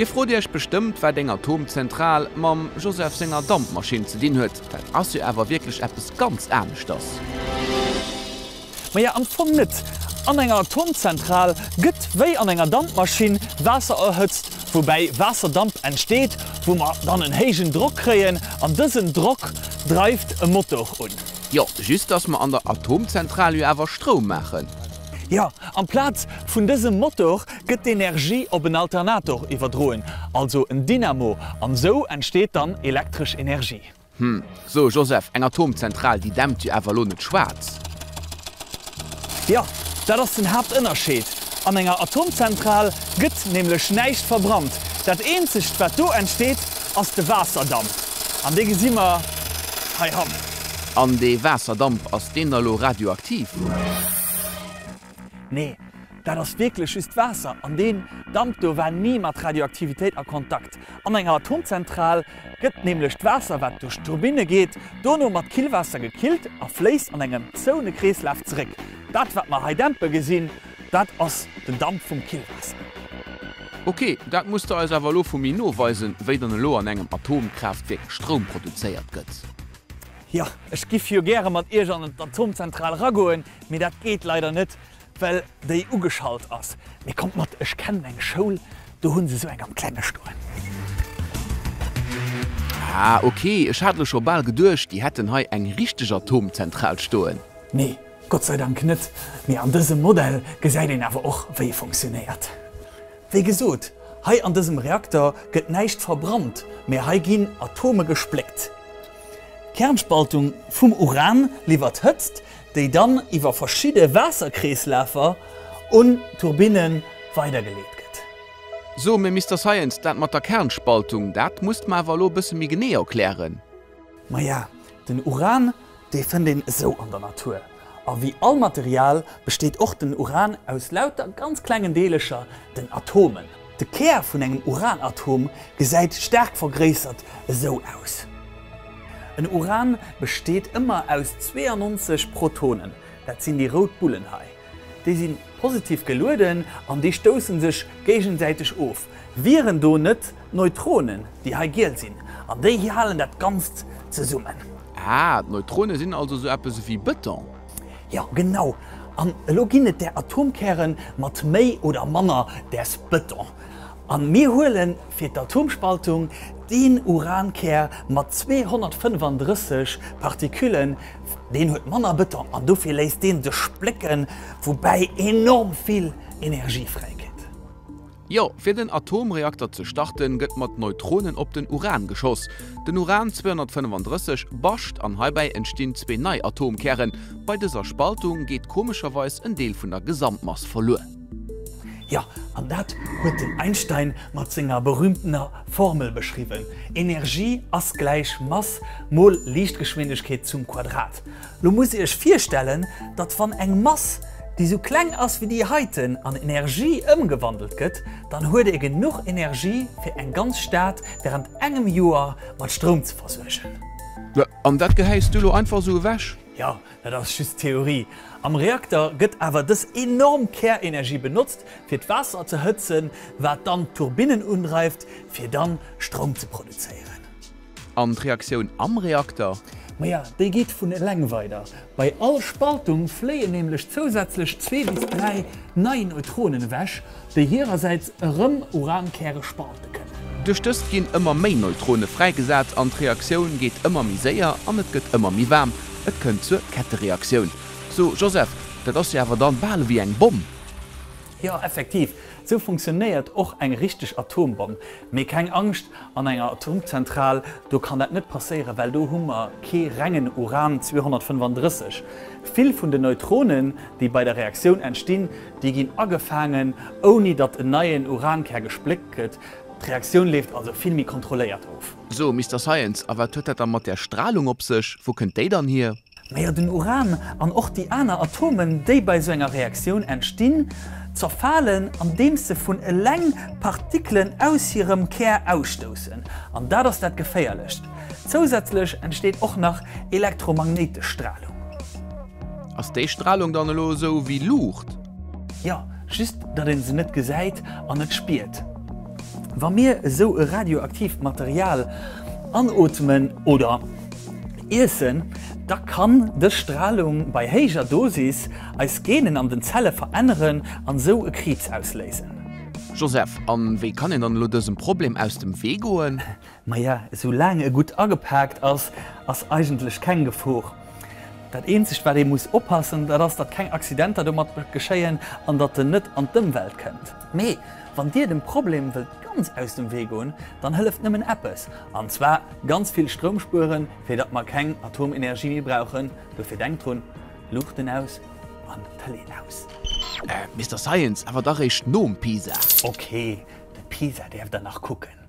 Dir frot Iech bestëmmt, wat eng Atomzentral mam Joseph senger Dampmaschinn ze dinn huet. Dat ass jo awer wierklech eppes ganz aneschters. Maja, am Fong net. An enger Atomzentral gëtt wéi an enger Dampmaschinn Waasser erhëtzt, woubäi Waasserdamp entsteet, wou mer dann en héijen Drock kréien an dësen Drock dreift e Motor un. Jo, just dass mer an der Atomzentral jo awer Stroum maachen. Jo, amplaz vun dësem Motor gëtt d'Energie op en Alternator iwwerdroen, also en Dynamo, an esou entsteet dann elektresch Energie. Hm, so Joseph, eng Atomzentral, déi dämpt jo awer elo net schwaarz. Jo, dat ass den Haaptënnerscheed. An enger Atomzentral gëtt nämlech näischt verbrannt. Dat eenzegt, wat do entsteet, ass de Waasserdamp. An dee gesi mer heihannen. An dee Waasserdamp, ass deen da lo radioaktiv? Nee, dat ass wierklech just Waasser. An deen Damp do war ni mat Radioaktivitéit a Kontakt. An enger Atomzentral gëtt nämlech d'Waasser, wat duerch d'Turbinne geet, dono mat Killwaasser gekillt a fléisst an engem zoune Kreeslaf zeréck. Dat, wat mer hei dämpe gesinn, dat ass den Damp vum Killwaasser. Ok, dat muss de eis awer elo vu méi no weisen, wéi dann elo an engem Atomkraaftwierk Stroum produzéiert gëtt. Jo, ech giff jo gäre mat iech an d'Atomzentral ragoen, mee dat geet leider net, well déi ugeschalt ass. Mee kommt mat, ech kennen eng Schoul, do hunn se sou eng am Klenge stoen. Ah ok, ech hat elo scho bal geduecht, déi hätten hei eng richteg Atomzentral stoen. Nee, Gott sei Dank net, mee an dësem Modell gesäit een awer och, wéi e funktionéiert. Wéi gesot, hei an dësem Reakter gëtt näischt verbrannt, mee hei ginn Atome gespléckt. D'Kernspaltung vum Uran liwwert Hëtzt, déi dann iwwer verschidde Waasserkreeslafer un d'Turbinne weidergeleet gëtt. So, mee Mister Science, dat mat der Kernspaltung, dat muss de mer awer elo e bësse méi genee erklären. Maja, den Uran, dee fënnt een esou an der Natur. A wéi all Material besteet och den Uran aus lauter ganz klengen Deelecher, den Atomen. De Kär vun engem Uranatom gesäit staark vergréissert esou aus. En Uran besteet ëmmer aus 92 Protonen, dat sinn déi rout Bullen hei. Déi si positiv gelueden an déi stousse sech géigesäiteg of. Wieren do net d'Neutronen, déi hei giel sinn, an déi halen dat Ganzt zesummen. Ah, d'Neutrone sinn also sou eppes ewéi Bëton? Jo, genau. An elo ginn et där Atomkäre mat méi oder manner däers Bëton. A mir huele fir d'Atomspaltung deen Urankär mat 235 Partiküllen, deen huet manner Bëton an dofir léisst dee sech splécken, woubäi enorm vill Energie fräigeet. Jo, fir den Atomreakter ze starten, gëtt mat Neutronen op den Uran geschoss. Den Uran 235 bascht an heibäi entstinn zwee nei Atomkären. Bei dëser Spaltung geet komescherweis en Deel vun der Gesamtmass verluer. Jo, an dat huet den Einstein mat senger berühmtener Formel beschriwwen, Energie ass gläich Mass mol Liichtgeschwindegkeet zum Quadrat. Lo musst Dir Iech virstellen, datt wann eng Mass, déi sou kleng ass wéi déi heiten, an Energie ëmgewandelt gëtt, dann huet ee genuch Energie fir eng ganz Stad wärend engem Joer mat Stroum ze versuergen. An dat gehäis du lo einfach sou ewech? Jo, dat ass just Theorie. Am Reakter gëtt awer dës enorm Kärenergie benotzt, fir d'Waasser ze hëtzen, wat dann d'Turbinnen undreift, fir dann Stroum ze produzéieren. An d'Reaktioun am Reakter? Maja, déi geet vun eleng weider. Bei all Spaltung fléien nämlech zousätzlech zwee bis 3 nei Neutronen ewech, déi hirersäits erëm Urankäre spalte kënnen. Duerch dëst ginn ëmmer méi Neutrone fräigesat an d'Reaktioun geet ëmmer méi séier an et gëtt ëmmer méi waarm. Et kënnt zur Kettereaktioun. So Joseph, dat ass jo awer dann bal ewéi eng Bomm? Jo, effektiv, sou funktionéiert och eng richteg Atombomm. Mee keng Angscht, an enger Atomzentral, do kann dat net passéieren, well do hu mer kee rengen Uran 235. Vill vun den Neutronen, déi bei der Reaktioun entstinn, déi ginn agefaangen, ouni datt en neien Urankär gespléckt gëtt. D'Reaktioun leeft also vill méi kontrolléiert of. So, Mister Science, a wat huet dat da mat där Stralung op sech? Wou kënnt déi dann hier? Majo, den Uran an och déi aner Atomen, déi bei esou enger Reaktioun entstinn, zerfalen, andeems se vun eleng Partikelen aus hirem Kär ausstoussen. An dat ass dat Geféierlecht. Zousätzlech entsteet och nach elektromagnéitesch Stralung. Ass déi Stralung dann elo esou wéi Luucht? Jo, just datt een se net gesäit an net spiert. Wa mir esou e radioaktiivt Material anootmen oder iessen, da kann dës Stralung bei héijer Dosis eis Genen an den Zelle veränneren an esou e Kriibs ausléisen. Joseph, An wéi kann een dann elo dësem Problem aus dem Wee goen? Maja, esou laang e gutt agepaakt ass, ass eigentlech keng Gefor. Dat eenzegt wat ee muss oppassen, dat ass datt keng Accidenter domat geschéien an datt en net an d'Ëmwelt kënnt. Mee wann dir dem Problem wëllt ganz aus dem Wee goen, dann hëlleft nëmmen eppes, an zwar ganz vill Stroum spueren, fir datt mer keng Atomenergie méi brauchen. Dofir denkt drun, Luuchten aus an Tëlee aus. Mister Science, awer da réischt nom Pisa. Ok, de Pisa däerf der nach kucken.